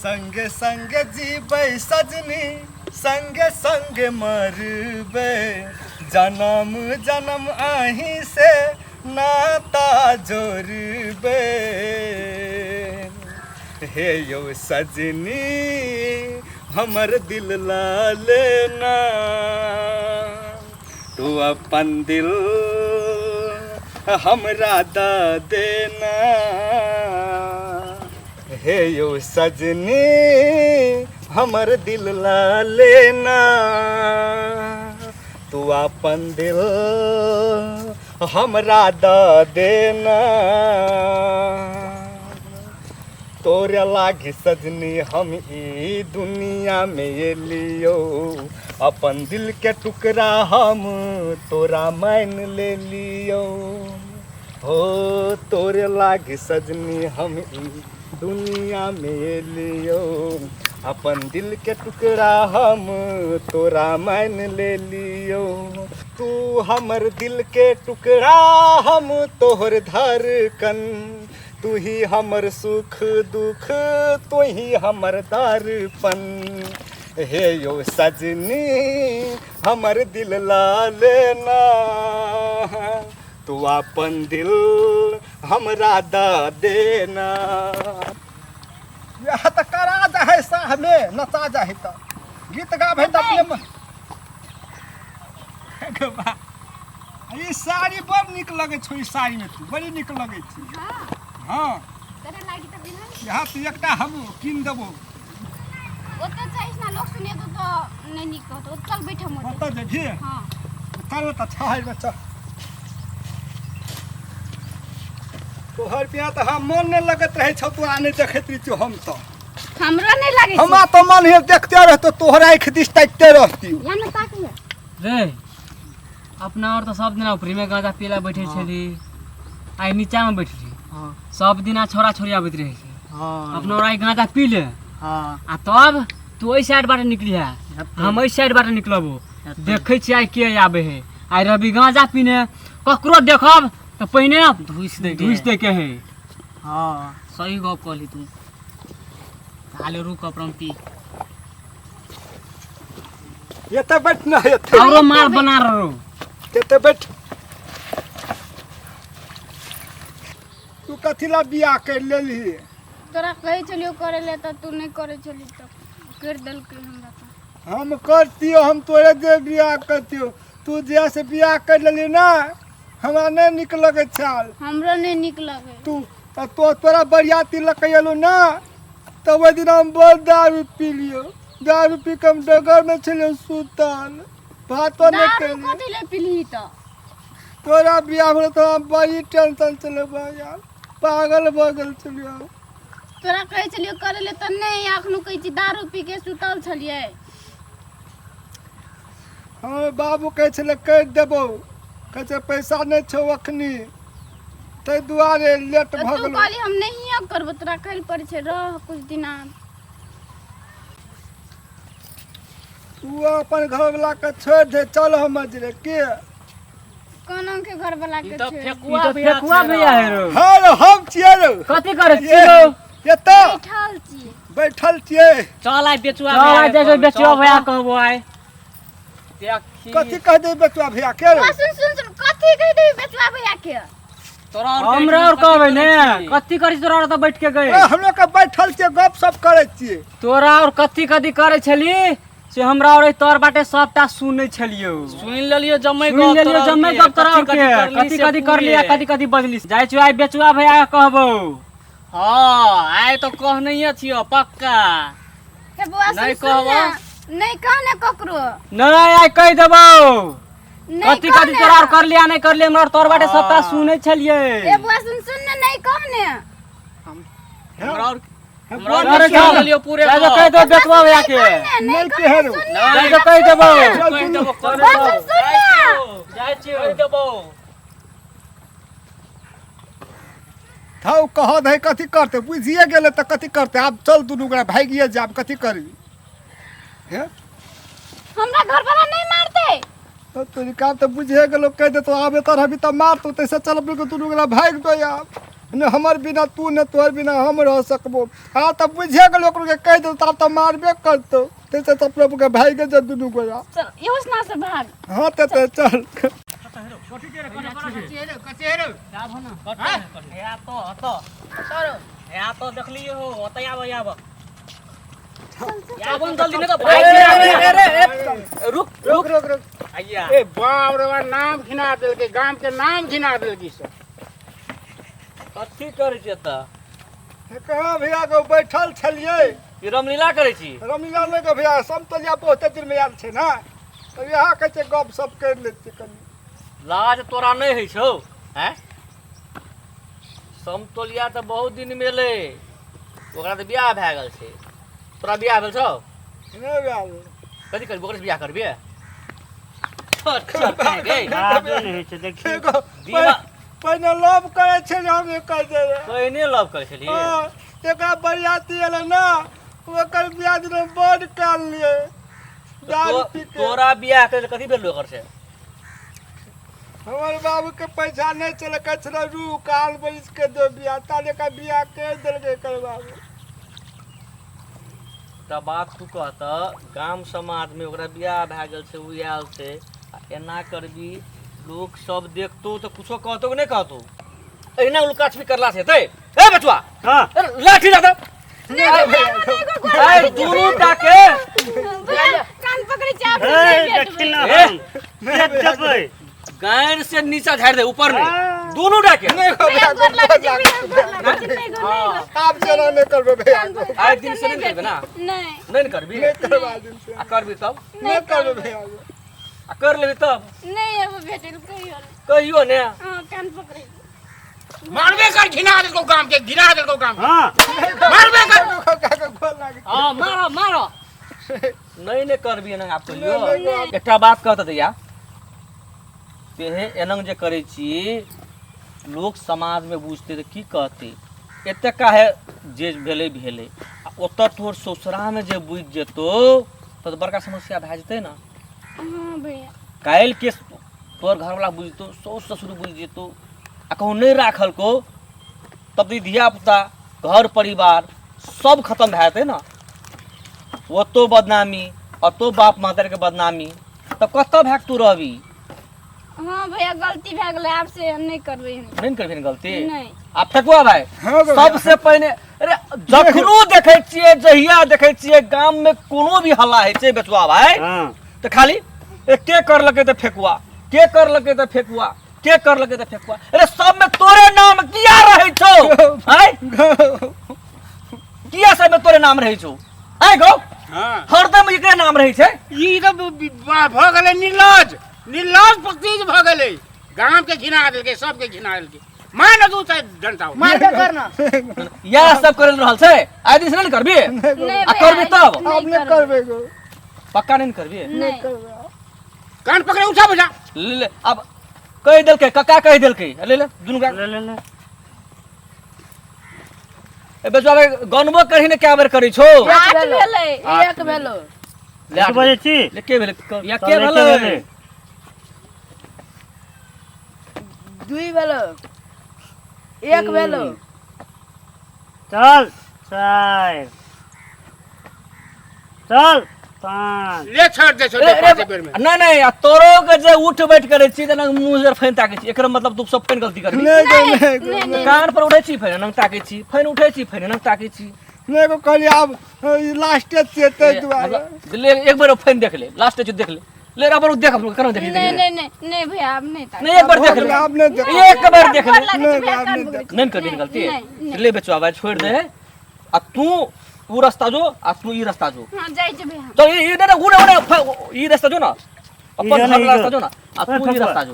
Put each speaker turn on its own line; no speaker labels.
संगे संगे जीबै सजनी, संगे संगे मरबै, जनम जनम अहीं से नाता जोड़बै। हे यौ सजनी, हमर दिल ला लेना, तू अपन दिल हमरा द देना। हे यौ सजनी, हमर दिल ला लेना, तू अपन दिल हमरा द देना। तोरे लागी सजनी हम ई दुनिया में एलियो, अपन दिल के टुकड़ा हम तोरा मान ले लियो। हो तोरे लागी सजनी हम ई दुनिया में एलियो, अपन दिल के टुकड़ा हम तोरा मान ले लियो। तू हमर दिल के टुकड़ा, हम तोहर धड़कन, तू ही हमर सुख दुख, तू ही हमर दर्पण। हे यो सजनी, हमर दिल ला लेना, तू अपन दिल हमरा द देना।
यह तऽ करा जा है साह में नचा जा है तऽ गीत गाबै तऽ अपने गो बा, ई साड़ी बड़ नीक लगै छौ। ई साड़ी में तू बड़ी नीक लगै छी।
हाँ।
हाँ।
तोरा लागी तऽ बिना।
यहाँ तऽ एकटा हम कीन देबो।
ओतऽ चाहिस ना, लोग सुनेतो तऽ नहि नीक कहतो। ओतऽ चल बैठम ओतऽ।
ओतऽ जेबही?
हाँ।
चल तऽ छहर में चल। तोहर बियाह तऽ हम मन नहि लगैत रहै छौ, तोरा नहि देखैत रहै छियौ हम तऽ।
हमरो नहि लागै छै।
हमरा तऽ मन है देखते रहतो, तोहर आँखि दिस ताकिते रहतियौ।
या ने ताकिए।
रे अपना और तऽ सब दिना ऊपरी में गांजा पीला बैठे छली, आइ नीचा में बैठली।
हाँ।
सब दिना छोरा छोरी आबैत रहे छै।
हाँ।
अपना और आइ गांजा पी ले।
हाँ।
आ तब तू एहि साइड बाटे निकली है, हम एहि साइड बाटे निकलबो। देखै छियै आइ के आबै है। आइ रवि गांजा पीने ककरो देखब तऽ पहिने
धुसि दै के।
धुसि दै के है।
हाँ, सही गप कहली तू। हाले रुक, अपन पी।
एतऽ बैठ ना, एतऽ।
औरो मार बना रहो।
एतऽ बैठ। तू कथी ला बियाह कर लेलही?
तोरा कहै छलियौ करै ले तऽ तू नहि करै छली, तऽ करि देलकै हमरा तऽ।
हम करतियो, हम तोरे जे बियाह करतियो। तू जहिया से बियाह कर लेली ना, हमरा नहि नीक लगै छल।
हमरो नहि नीक लगै।
तू तऽ तोरा बरियाती लऽ के एलहुँ ना, तऽ ओहि दिन हम बड़ दारू पी लियौ। दारू पी कऽ हम डगरमे छलियौ सुतल, भातो नहि
दारू
केलियै।
कथी ले पीलही तऽ?
तोरा बियाह भेल तऽ हम बड़ी टेंशन छलै भैया, पागल भऽ गेल छलियौ हम।
तोरा कहै छलियौ करै ले तऽ नहि, एखनो कहै छी दारू पी के सुतल छलियै।
हमर बाबू कहै छलै करि देबौ, कहै छै पैसा नहि छौ अखनी, ताहि दुआरे लेट
तऽ
भऽ
तू
गेलौ।
कहली हम नहिए करबौ, तोरा कहै लए पड़ै छै रह कुछ दिना।
तू अपन घरवला के छोड़ि दे, चल हमर जरे के।
कोना के घरवला के
ई तऽ
छोड़ि?
फेकुआ
ई तऽ
भैया
फेकुआ
छै
भैया
रौ।
है रौ।
हँ रौ, हम छियै रौ।
कथी करै छियै रौ?
एतऽ
बैठल छी।
बैठल छियै।
चल आइ बेचुआ
चल
भैया
आइ
के
जाइ छै
कहबै,
बेचुआ
चल
भैया
तऽ।
कहबो आइ।
देखी।
कथी कह दे बेचुआ भैया के रौ?
सुन सुन सुन, कथी कहि देबी बेचुआ भैया के?
तोरा और के
हमरा और
कथी
कहबै
करै
ने
छी?
कथी करै छी तोरा और तऽ बैठ के गए।
ए, हम लोग के बैठल छियै, गप सप करै छियै।
तोरा और कथी कथी करै छली से हमरा और तोर बाटे सबटा सुनै छलियौ।
सुनि लेलियो जम्मै
सुनि
गप
लेलियौ
तोरा और
जम्मै
के।
गप तोरा और
कथी
के।
कथी
कथी
करली
कथी
से
करली आ
पूरे।
कथी कथी बजली। जाइ छियौ आइ बेचुआ भैया के कहबौ।
हाँ, आइ तऽ कहनैये छियौ पक्का।
हे बौआ, सुन
नहि
सुन
कहबौ?
ने, नहि कह ने ककरो।
नहि आइ कहि देबौ।
नहि
कथी
कह
कथी
ने।
तोरा और करली आ नहि करली, हमरा और तोर बाटे सबटा सुनै छलियै।
ए बौआ, सुन सुन ने, नहि कह ने।
हमरा और हमरा और
अरे
सुनि
चल।
लेलियो पूरे
जा जो
गप।
कहि देबौ बेचुआ भैया के।
नहि
नहि
कह
कह
ने,
रौ।
सुन ने।
जा जो कहि देबौ।
कहि देबौ, कहि
बौआ,
देबौ।
सुन सुन ने।
जाइ छियौ।
कहि देबौ।
थौ कह दे, कथी करते बुझिए गेलै तऽ कथी करते। आब चल दुनू गोरा भागिए जाब, कथी करबी हे?
हमरा घरवाला नहि मारतै।
तो तोरी काम तऽ बुझिए गेलो, कहि देतो आब एतऽ रहबी तऽ मारतौ, तैसे चल अपने दुनू गोरा भागि जो आब। ने हमर बिना तू ने तोहर बिना हम रह सकबो। हाँ तऽ बुझे गेलो, ओकरो के कहि देलौ तऽ आब तऽ मारबे करतौ। ताहिसँ तऽ अपना के भागि गेल दुनू गोरा।
चल योजना से भाग।
हाँ तऽ चल।
देखलिए हो ओतय आब आब
आबन जल्दी, नहीं तो भाग।
रुक रुक
रुक रुक।
आइया।
ए बाप रे बा, नाम घिना देलकै, गाम के नाम घिना देलकै सब।
कथी करै छी एतऽ?
कहाँ भैया के बैठल छलियै।
ई रामलीला करै छी?
रमलीला नहि के भैया, समतोलिया बहुते दिन में आयल छै ने, तऽ इएह कहै छै गप सप करि लै छियै कनि।
लाज तोरा नहि होइ छौ? हैं, समतोलिया तऽ बहुत दिन में एलै, ओकरा तऽ बियाह भए गेल छै। तोरा बियाह भेल छौ?
नहि भैया।
कथी करबी? ओकरे से बियाह करबी?
एगो पहिने लव करै छै हम एकर जे।
पहिने लव करै छलियै?
हँ, एकरा बरियाती एलै ने, ओकर बियाह दिन बड कानलियै दारू पी के।
तोरा बियाह करै कथी भेल ओकर से?
हमर बाबू के पैसा नहि छलै, कहै छलै रुक आन बरिस के दो बियाह, ताले एकर बियाह करि देलकै एकर बाबू।
तऽ बात तू कहतऽ, गाम समाजमे ओकरा बियाह भए गेल छै, ओ आयल छै, आ एना करबी, लोक सब देखतो तऽ कुछो कहतो कि नहि कहतो? एहिना उल्का छिपी करला से हेतै? ए बचुआ।
हाँ।
ए, लाठी दे दे। दुनू टा के
भैया, कान पकड़ै छी, आब
ए
नहि
देखी
भेटबै।
ना।
ए,
हम देबै।
गांड से नीचा झाड़ि दे, ऊपर नहि, दुनू टा के।
नहि गो
भैया
भैया,
गोर लागै छी,
गोर
भैया गोर लागै छी, नहि गो, नहि गो।
आब चलो, नहि करबै भैया।
आइ दिन से नहि करबै ना?
नहि।
नहि ने करबी?
नहि करबै आइ दिन से।
आ करबी तब?
नहि करबै भैया।
आ कर लेबी तब?
नहि एबो भेटल कहियो नहि।
कहियो ने?
हाँ, कान पकड़ै छी।
मारबे कर, घिना देलको गाम के, घिना देलको गाम के।
हाँ।
मारबे कर।
काका गोर लागै।
हाँ, मारो मारो।
नहि ने करबी एना आब कहियो?
नहि, नहि।
एकटा बात कहत दैया, तेहे एनंग जे करै छी, लोक समाजमे बुझतै तऽ की कहतै? एते काहे जे भेलै भेलै, आ ओतऽ तोहर ससुरामे जे बुझि जेतौ तऽ बड़का समस्या भए जेतै ने।
हाँ भैया।
काल्हि के तोहर घरवला बुझतौ, साउस ससुर बुझि जेतौ, आ कहूँ नहि राखलकौ तब तऽ ई धियापुता घर परिवार सब खतम भए जेतै ने। ओतौ बदनामी, ओतौ बाप महतारीके बदनामी, तब कतऽ भए कऽ तू रहबी?
हाँ भैया, गलती भए गेलै, आब से नहि करबै हम।
नहि ने करबही ने गलती?
नहि।
आ फेकुआ भाई।
हाँ गो।
सबसे पहिने, अरे जखनो देखै छियै, जहिया देखै छियै, गाम में कोनो भी हल्ला होइ छै बेचुआ भाई,
हाँ।
तऽ खाली ए के करलकै तऽ फेकुआ, के करलकै तऽ फेकुआ, के करलकै तऽ फेकुआ। अरे सब में तोरे नाम किया रहै छौ? आँय, किया सब में तोरे नाम रहै छौ? आँय गौ।
हाँ।
हरदम एकरे नाम रहै छै।
ई तऽ भऽ गेलै निर्लज, निर्लज पति भऽ गेलै, गाम के घिना देलकै, सबके घिना देलकै। मार दू चाहे डंटा।
मारबे करना।
इएह सब कर रहल छै। आइ दिन से नहि ने करबी?
नहि।
आ करबी तब?
आब नहि करबै गो।
पक्का नहि ने करबी?
नहि।
करबै।
कान पकड़े उठा बैठा।
ले ले, अब कहि देलकै कक्का, कहि देलकै, ले ले दुनू गोरा।
ले ले ले।
ए बेचुआ भाई, गनबो करही ने, कए बेर करै छौ?
8 भेलै।
1
भेलो।
ले, 8
की बजै छी?
ले, के भेलै?
एके
चल, एके
भेलै।
भेलै।
2 भेलो, 1 भेलो।
चल 4, चल 5।
ले छोड़ दे, छोड़ दे।
अरे,
पाँच बेर में।
नहि नहि, आ तोरो के जे उठ बैठ करै छी तेना मुँह जर फैन ताकै छी, एकर मतलब तू सब फैन गलती करबी?
नहि गो, नहि गो।
नहि, नहि।
कान पर उठै छी फैन एना ताकै छी, फैन उठै छी फैन एना ताकै छी।
नहि गो, कहलियै आब लास्टे छियै ताहि दुआरे।
मतलब ले, एक बेर फैन देख ले, लास्ट देख ले, ले अपन देख, अपन केना देख।
नहि नहि नहि नहि भैया, आब नहि ताकब।
नहीं, एक बार देख ले।
आब नहि देख।
एक बार देख ले।
गोर लागै छी
नहि,
भैया,
आब
कान
नहि
पकड़ै छी।
नहीं करबी गलती?
नहि, नहि।
ले बेचुआ भाई, छोड़ दे, आ तू ऊ रास्ता जो आ तू ई रास्ता जो।
हाँ, जाइ छी भैया।
चल, ई ई नहीं, ऊ नहीं, ऊ नहीं, ई रास्ता जो ना, अपन
ई जो
घर
ना, ई
रास्ता
जो।
जो ना, आ तू ई
फकुआ।
रास्ता जो।